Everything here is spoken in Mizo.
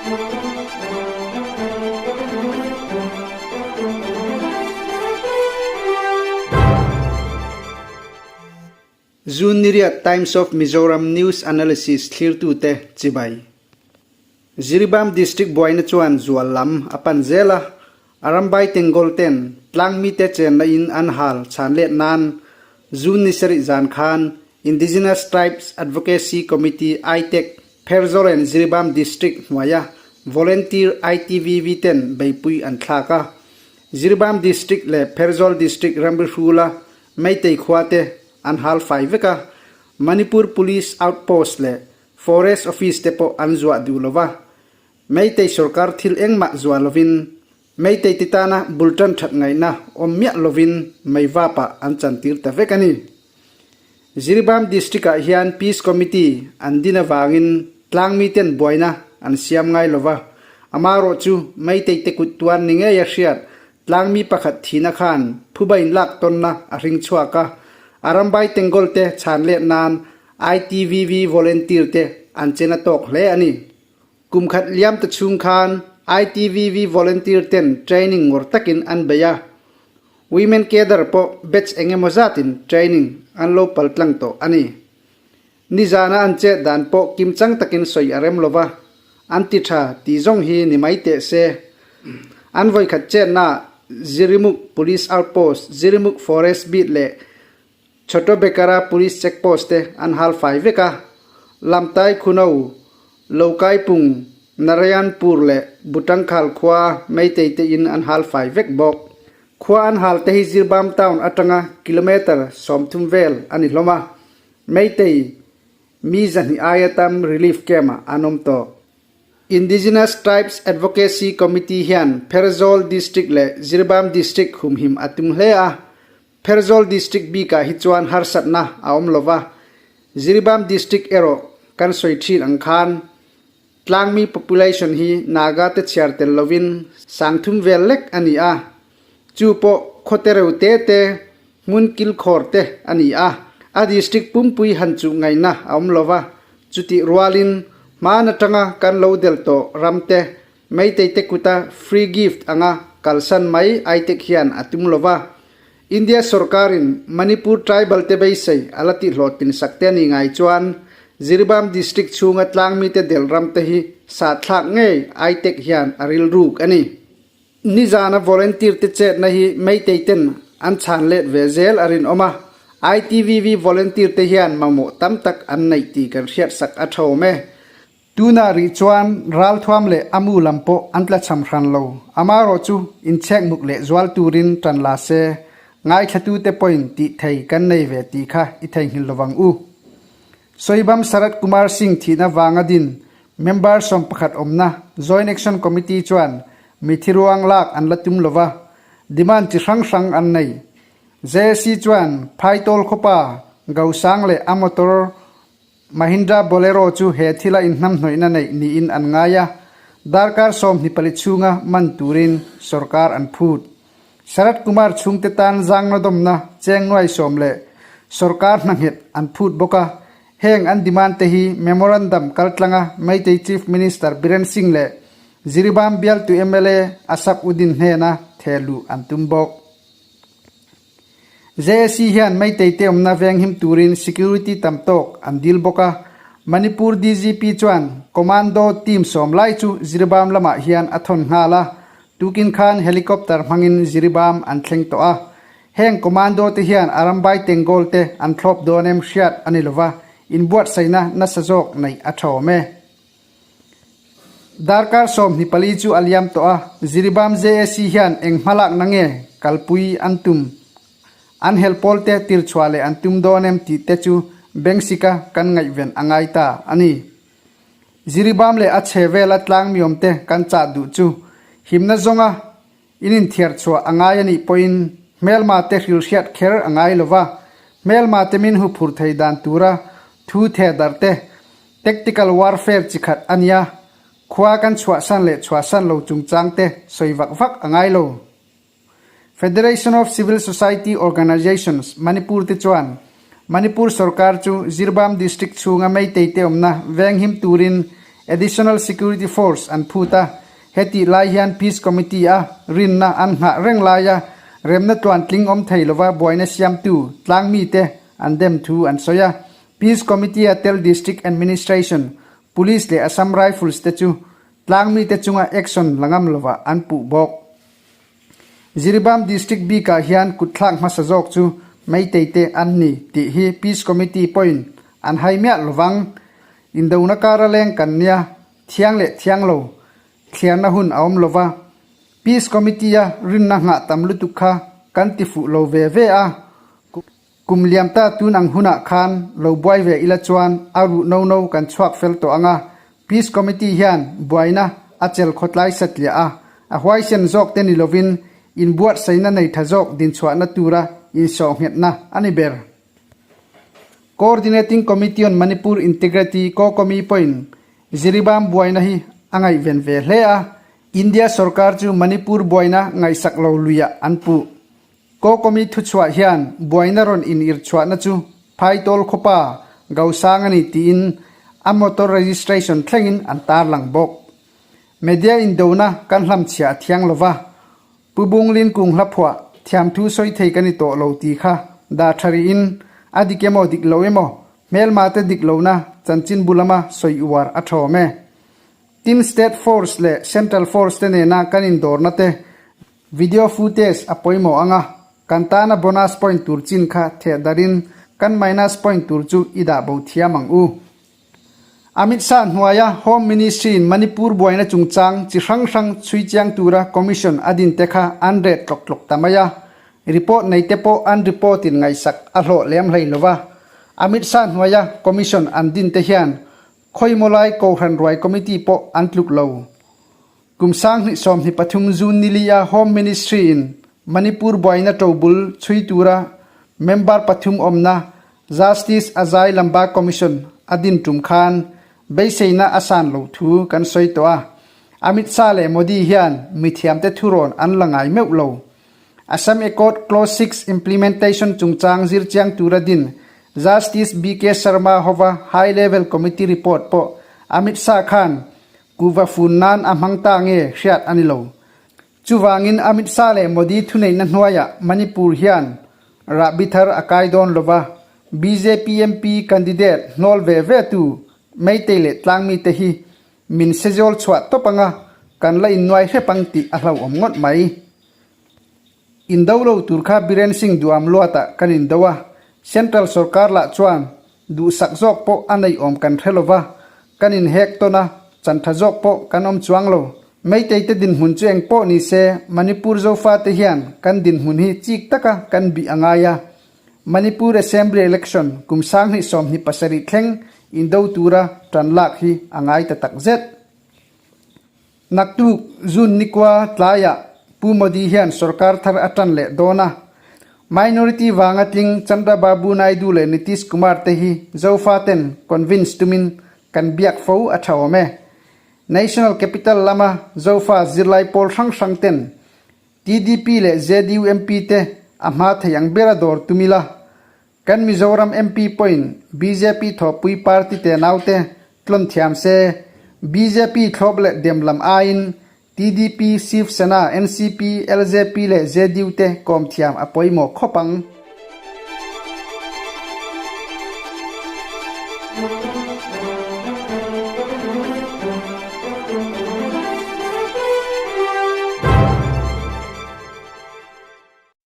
June ni riat Times of Mizoram News Analysis thlirtute chibai. Jiribam District buaina chuan zual lam a pan zel a, Arambai Tengol ten tlangmite chenna in an hal chhan let nan June ni sarih zan khan Indigenous Tribes Advocacy Committee, ITAC, Pherzawl and Jiribam District hnuaia Volunteer ITVV ten beipui an thlak a. Jiribam District leh Pherzawl District ramri hrula Meitei khua te an hal fai vek a, Manipur Police Outpost leh Forest Office te pawh an zuah duh lo va. Meitei sorkar thil engmah zuah lovin Meitei ti tana bul tan that ngaihna awm miah lovin Meivapa an chantir ta vek a ni. Jiribam District-ah hian Peace Committee an din avangin tlangmiten buaina an siam ngai lo va, amarawh chu Meitei te kut tuan ni ngei a hriat tlangmi pakhat thihna khan phuba inlak tawnna a hring chhuak a, Arambai Tengol te chhan let nan ITVV volunteer te an chen a tawk hle a ni. Kum khat liam ta chhung khan ITVV volunteer ten training ngawr takin an bei a, Women Cadre pawh batch eng emaw zatin training an lo pal tlang tawh a ni. Nizana an chet dan pawh kimchang takin sawi a rem lova, an ti tha tih zawng hi ni mai teh se. An vawikhat chetna Zirimuk Police Outpost, Zirimuk Forest Beat leh Chhoto Bekara Police Check Post te an hal fai vek a, Lamtai Khuno, Lokaipung, Narayanpur leh Butangkhal khua Meitei te in an hal fai vek bawk. Khua an hal te hi Zirbam town atanga kilometre 30 vel a ni hlawm a, Meitei mi 200 aia tam relief camp ah an awm tawh. Indigenous Tribes Advocacy Committee hian Pherzawl District leh Zirbam District humhim a tum hle a, Pherzawl District bikah hi chuan harsatna a awm lo va, Jiribam District erawh kan sawi thin ang khan tlangmi population hi Naga te chhiar tel lovin 3000 vel lek a ni a, chu pawh khawte reu te te, hmun kilkhawr te a ni a, a district pumpui han chuh ngaihna a awm lo va, chutih rualin hmaan atanga kan lo del tawh ram te Meitei te kuta free gift anga kalsan mai aitek hian a tum lo va. India sorkarin Manipur tribal te beisei a la tihhlawhtlin sak te a ni ngai chuan Jiribam district chhunga tlangmite del ram te hi sahthlak ngei aitek hian a rilruk a ni. Nizana volunteer te chetna hi Meitei ten an chhan let ve zel a rinawm a, ITVV volunteer te hian mamawh tam tak an neih tih kan hriatsak a tha awm e. Tunah rih chuan ralthuam leh a mu lam pawh an tlachham hran lo. Amarawh chu inchhekmuk leh zual turin tan la se, ngaithlatute pawhin tih thei kan nei ve tih kha i theihnghilh lovang u. Soibam Sharad Kumar Singh thihna vanga din member 11 awmna Joint Action Committee chuan mithi ruang lak an la tum lova, demand chi hrang hrang an nei. JAC chuan Phaitawl khawpa Gausang leh a motor Mahindra Bolero chu he thila inhnamhnawihna neih niin an ngai a, darkar 24 chhunga man turin sorkar an phut. Sharad Kumar chhungte tan zangnawdawmna cheng nuai sawm leh sorkar hna nghet an phut bawk a, heng an demand te hi memorandum kaltlanga Meitei Chief Minister Biren Singh leh Jiribam bialtu mla Asap Uddin hnena thehluh an tum bawk. JAC hian Meitei te awmna venghim turin security tam tawk an dil bawk a, Manipur DGP chuan Commando team 10 lai chu Jiribam lamah hian a thawn nghal a, tukin khan helicopter hmangin Jiribam an thleng tawh a. Heng Commando te hian Arambai Tengol te an thlawp dawn em hriat a ni lova, inbuatsaihna nasa zawk neih a tha awm e. Darkar 24 chu a liam tawh a, Jiribam JAC hian eng hmalakna nge kalpui an tum, an helpawl te tirchhuah leh an tum dawn em tih te chu Bengsika kan ngaihven a ngai ta a ni. Jiribam leh a chhe vela tlang miawm te kan chah duh chu himna zawnga in inthiar chhuah a ngai a nih pawhin hmelma te hrilhriat kher a ngai lova, hmelma te min hu phur thei dan tura thu theh darh te Tactical warfare chi khat a nia, khua kan chhuahsan leh chhuahsan lo chungchang te sawi vak vak a ngai lo. Federation of Civil Society Organisations, Manipur te chuan Manipur sorkar chu Jiribam district chhunga Meitei te awmna venghim turin Additional Security Force an phut a, hetih lai hian Peace Committee a rinna an nghah reng laia remna tluantling awm thei lova buaina siamtu tlangmite an dem thu an sawi a. Peace Committee a tel District Administration, Police leh Assam Rifles te chu tlangmite chunga action la ngam lovah an puh bawk. Jiribam District bikah hian kutthlak hmasa zawk chu Meitei te an ni tih hi Peace Committee pawhin an hai miah lovang. Indona kara leng kan nia, thiang leh thiang lo thliarna hun a awm lova, Peace Committee-a rinna nghah tam lutuk kha kan ti fuh lo ve ve a. Kum liam ta tun ang hunah khan lo buai ve ila chuan a ruh no no kan chhuak fel tawh ang a, Peace Committee hian buaina a chel khawtlai satliah a, a huaisen zawk te ni lovin inbuatsaihna nei tha zawk dinchhuahna tura insawhnghetna a ni ber. Coordinating Committee on Manipur Integrity, COCOMI, pawhin Jiribam buaina hi a ngaihven ve hle a, India sorkar chu Manipur buaina ngaihsak lo luiah an puh. COCOMI thuchhuah hian buaina rawn inirchhuahna chu Phaitawl khawpa Gausang a ni tiin a motor registration thlengin an tarlang bawk. Media indona kan hlamchhiah a thiang lova, Pu Bunglin kung hlaphuah thiamthu sawi thei ka ni tawh lo tih kha dah tha rihin a dik emaw dik lo emaw hmelma te dik lohna chanchin bu lama sawi uar a thawm e. Tin State Force leh Central Force te nena kan indawrna te Video footage a pawimawh ang a, kan tana bonus point tur chin kha theh darin kan minus point tur chu i dah bo thiam ang u. Amit Shah hnuaia Home Ministry in Manipur buaina chungchang chi hrang hrang chhui chiang tura commission a din te kha an ret tlawk tlawk ta mai a, report nei te pawh an report in ngaihsak a hlawh lem hlei lo va. Amit Shah hnuaia commission an din te hian khawimaw lai Kohhran Ruai Committee pawh an tluk lo. Kum 2023 June nili a Home Ministry in Manipur buaina ṭobul chhui tura member pathum awmna Justice Ajay Lamba Commission a din ṭum khan beiseina a san lo thu kan sawi tawh a. Amit Shah leh Modi hian mithiamte thurawn an la ngai meuh lo. Assam Accord Clause 6 implementation chungchang zirchiang tura din Justice BK Sharma hova High Level Committee report pawh Amit Shah khan Kuva fun nan a hmang ta nge hriat a ni lo. Chuvangin Amit Shah leh Modi thuneihna hnuaiah Manipur hian rahbi thar a kai dawn lo va, bjp MP candidate hnawl ve ve tu Meitei leh Tlangmite hi min sezawl chhuah tawp anga kan la innuai hrep ang tih a hlauhawm ngawt mai. Indo lo tur kha Biren Singh duam luatah kan indo a, Central sorkar lah chuan duhsak zawk pawh a neih awm kan hre lova, kan inhek tawn a, chantha zawk pawh kan awm chuang lo. Meitei te dinhmun chu eng pawh ni se, Manipur Zofate hian kan dinhmun hi chik taka kan bih a ngai a. Manipur Assembly Election kum 2027 thleng indo tura tan lak hi a ngai ta takzet. Naktuk June nikua tlaiah Pu Modi hian sorkar thar a tan leh dawn a. Minority vanga tling Chandra Babu Naidu leh Nitish Kumar te hi Zofa ten convince tumin kan biak fo a tha awm e. National Capital lama Zofa zirlai pawl hrang hrang ten TDP leh JDU MP te a hma thei ang bera dawr tum ila. Kan Mizoram MP pawhin bjp thawhpui party te naute tlawn thiam se, bjp thlawp leh dem lam aiin TDP, Shiv Sena, NCP, LJP leh JDU te kawm thiam a pawimawh khawp ang.